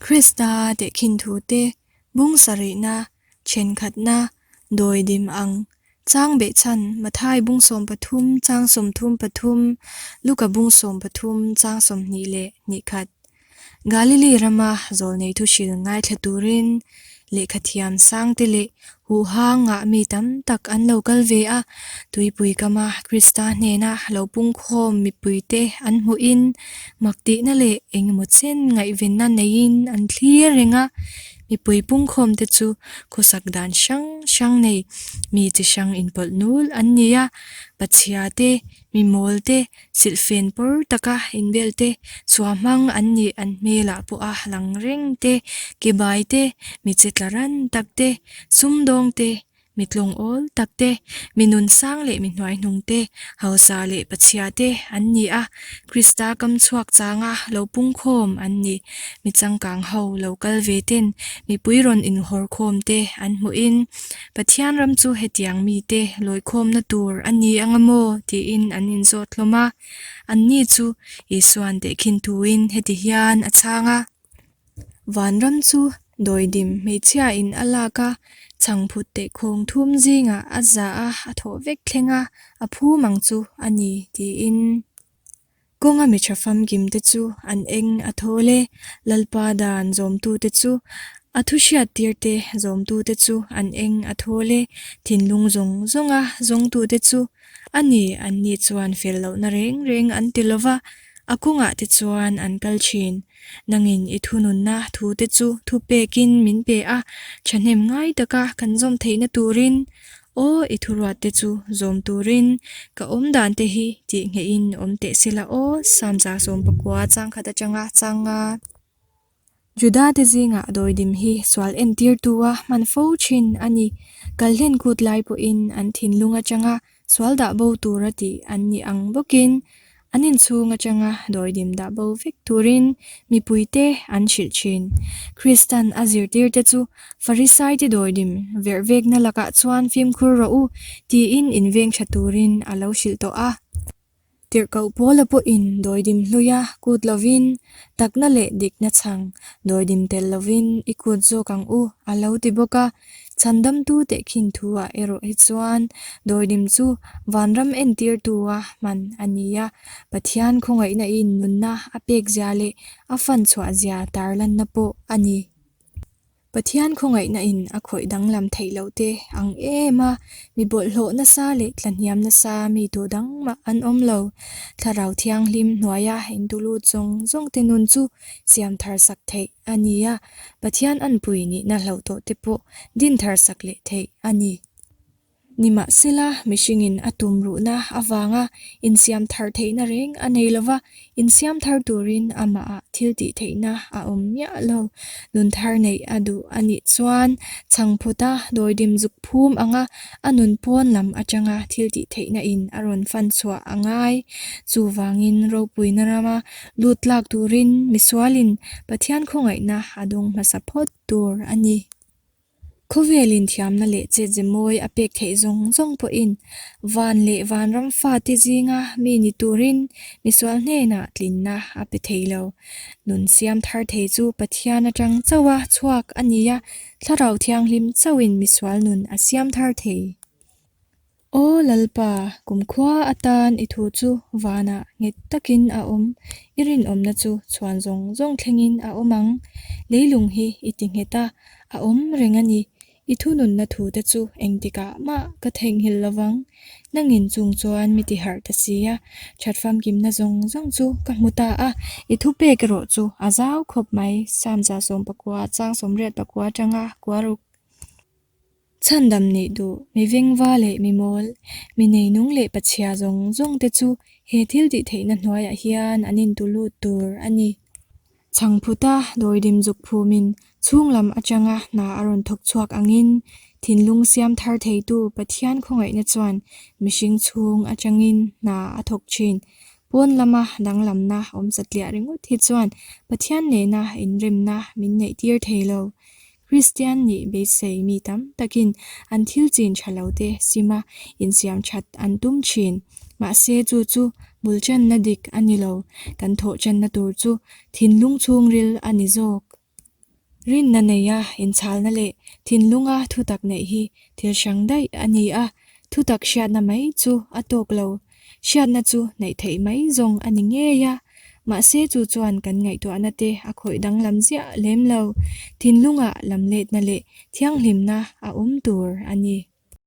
Krista tehkhin thute bung sarihna, thenkhatna, dawidim ang chang behchhan Mathai bung 13 chang 33, Luka bung 13 chang 21. Galili rama zawlnei thuhril ngaithla turin lehkhathiam sangte leh huhangah mi tam tak an lo kal ve a, tuipui kama Krista hnena lo pungkhawm mipuite an hmuhin mak tihna leh engemaw chen ngaihvenna neiin an thlir reng a. Mipui pungkhawmte chu khawsak dan hrang hrang nei mi chi hrang inpawlh nul an ni a, pachhia te, mi mawl te, Silhfen pawr taka inbel te, chhuah hmang an nih an hmelah pawha lang reng te, kebai te, mi che tla ran tak te, sumdawng te, mi tlawng awl tak te, mi nun sang leh mi hnuaihnung te, hausa leh pachhia te an ni a, Krista kam chhuak changa lo pungkhawm an ni. Mi changkang ho lo kal ve ten mipui rawn inhawr khawm te an hmuhin Pathian ram chu hetiang mite lawikhawmna tur a ni anga maw? tiin an inzawt hlawm a. Anni chu Isua'n tehkhin thuin heti hian a chhang a, Vanram chu dawidim hmeichhiain a lak a, chhangphut tehkhawng thum zingah a za a, a thawh vek thleng a, a phum ang chu a ni, tiin. Kawnga mi tha famkimte chu an eng a thawl e, Lalpa dan zawmtute chu a thu hriattirte zawmtute chu an eng a thawl e, thinlung zawng zawnga zawngtute chu a ni, anni chuan fel lohna reng reng an ti lova, a kawngah te chuan an kal thin. Nangin i thununna thute chu thupekin min pe a, thahnem ngai taka kan zawm theihna turin Aw, i thuruat te chu zawm turin ka awm dan te hi tih nghehin awm teh se la aw, Samza 19 chang khat atanga chang nga. Juda te zingah dawidim hi sual entirtu a hman fo thin a ni. Kalhlen kut lai pawhin an thinlung atanga sual dah bo tura tih an ni ang bawkin An inchhung atanga dawidim dah bo vek turin mipuite an hrilh thin. Kristan a zirtirte chu Farisaite dawidim verh vekna lakah chuan fimkhur rawh u tiin inveng tha turin a lo hrilh tawh a. Tirhkoh Paula pawhin dawidim hluia kut lovin takna leh dikna chhang dawidim tel lovin i kut zawk ang u a lo ti bawk a. Chhandamtu tehkhin thu-ah erawh hi chuan dawidim chu vanram entirtu-a hman a ni a, Pathian khawngaihna in nunna a pek zia leh a fan chhuah zia tarlanna pawh a ni. Pathian khawngaihna in a khawih danglam theih loh te ang em a, mi bawlhhlawh nasa leh tlahniam nasa mi duh dang mah an awm lo. Thlarau Thianghlim hnuaia intulut zawng zawng te nun chu siam thar sak theih a ni a, Pathian anpui nihna hlauh tawh te pawh din thar sak leh theih a ni. Nimahsela, mihringin a tum ruhna avanga insiam thar theihna reng a nei lova, insiam thar turin amahah thil tih theihna a awm miah lo. Nun thar neih a duh a nih chuan chhangphuta dawidim zuk phum anga a nun pawn lam atanga thil tih theihna in a rawn fan chhuah a ngai. Chuvangin ropuina rama Lut tlak turin misualin Pathian khawngaihna a dawng hmasa phawt tur a ni. Khawvelin thiamna leh chetze mawi a pek theih zawng zawng pawhin van leh vanram fate zinga mi ni turin misual hnenah tlinna a pe thei lo. Nun siam thar thei chu Pathian atang chauha chhuak a ni a, Thlarau Thianghlim chauhin misual nun a siam thar thei. Aw Lalpa, kumkhua atan i thu chu vanah nghet takin a awm, i rinawmna chu chhuan zawng zawng thlengin a awm ang. Leilung hi i ti nghet a, a awm reng a ni. I thununna thute chu engtikah mah ka theihnghilh lo vang. Nangin chung chuan mi ti harh ta si a, that famkimna zawng zawng chu ka hmu ta a, i thupek erawh chu a zau khawp mai. Samza 19 chang 84 atanga kuaruk. Chhandam nih duh, mi vengva leh mi mawl, mi neinung leh pachhia zawng zawng te chu he thil tih theihna hnuaiah hian an intu lut tur a ni. Chhangphuta dawidim zuk phumin chhung lam atanga hna a rawn thawk chhuak angin thinlung siam thar theitu Pathian khawngaihna chuan mihring chhung atangin hna a thawk thin. Pawn lama danglamna awm satliah ringawt hi chuan Pathian nena inremna min neihtir thei lo. Kristian nih beisei mi tam takin an thil chin tha lo te sima insiam that an tum thin. Mahse chu chu bul channa dik a ni lo, kan thawh channa tur chu thinlung chhungril a ni zawk. Rinna neia inchhalna leh thinlunga thutak neih hi thil hrang daih a ni a, thutak hriatna mai chu a tawk lo. Hriatna chu neih theih mai zawng a ni ngei a, mahse chu chuan kan ngaihtuahna te a khawih danglam ziah lem lo. Thinlungah lamletna leh thianghlimna a awm tur a ni.